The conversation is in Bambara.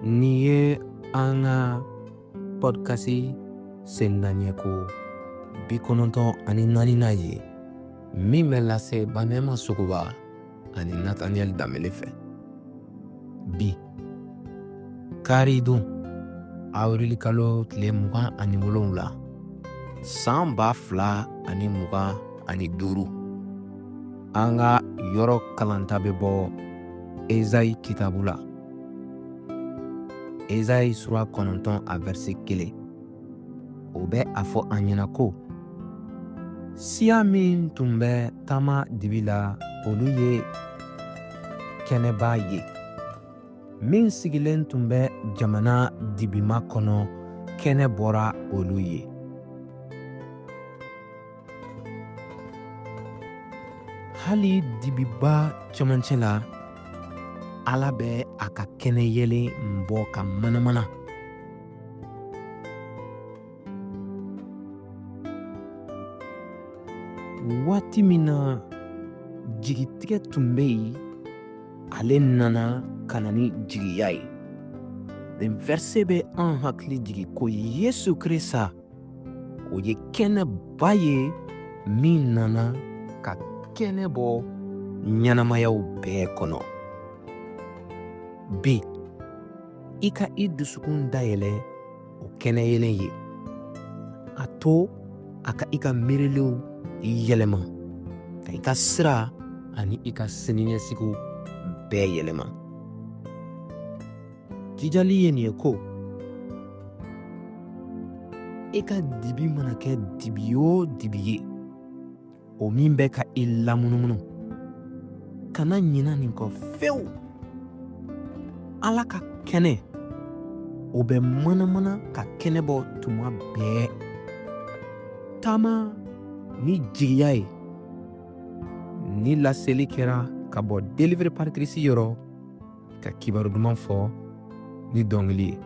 Nin ye an ka pɔdikasi sendaɲɛko 94nan ye min bɛ lase Banɛma Sogoba ani Nataniyɛli Danbele fɛ. Bi kari don awirili kalo tile 27 san 2025, an ka yɔrɔ kalanta bɛ bɔ Ezayi kitabu la, Ezayi sura 9 a vɛrise 1. O bɛ a fɔ an ɲɛna ko siya min tun bɛ taama dibi la, olu ye kɛnɛba ye. Min sigilen tun bɛ jamana dibima kɔnɔ, kɛnɛ bɔra olu ye. Hali dibiba cɛmancɛ la, Ala bɛ a ka kɛnɛ yeelen bɔ ka manamana. Waati min na jigitigɛ tun bɛ yen, ale nana ka na ni jigiya ye. Nin vɛrise bɛ an hakili jigin ko Yesu Krista, o ye kɛnɛba ye min nana ka kɛnɛ bɔ ɲɛnamayaw bɛɛ kɔnɔ. Bi, i ka i dusukun dayɛlɛ o kɛnɛ yeelen ye. A to a ka i ka miiriliw yɛlɛma, ka i ka sira ani i ka siniɲɛsigiw bɛɛ yɛlɛma. Jijali ye nin ye ko i ka dibi mana kɛ dibi o dibi ye, o min bɛ ka i lamunumunu, kana ɲina nin kɔ fewu. Ala ka kɛnɛ, o bɛ manamana ka kɛnɛ bɔ tuma bɛɛ. Taama ni jigiya ye. Ni laseli kɛra ka bɔ Délivré par Christ yɔrɔ, ka kibaru duman fɔ ni dɔnkili ye.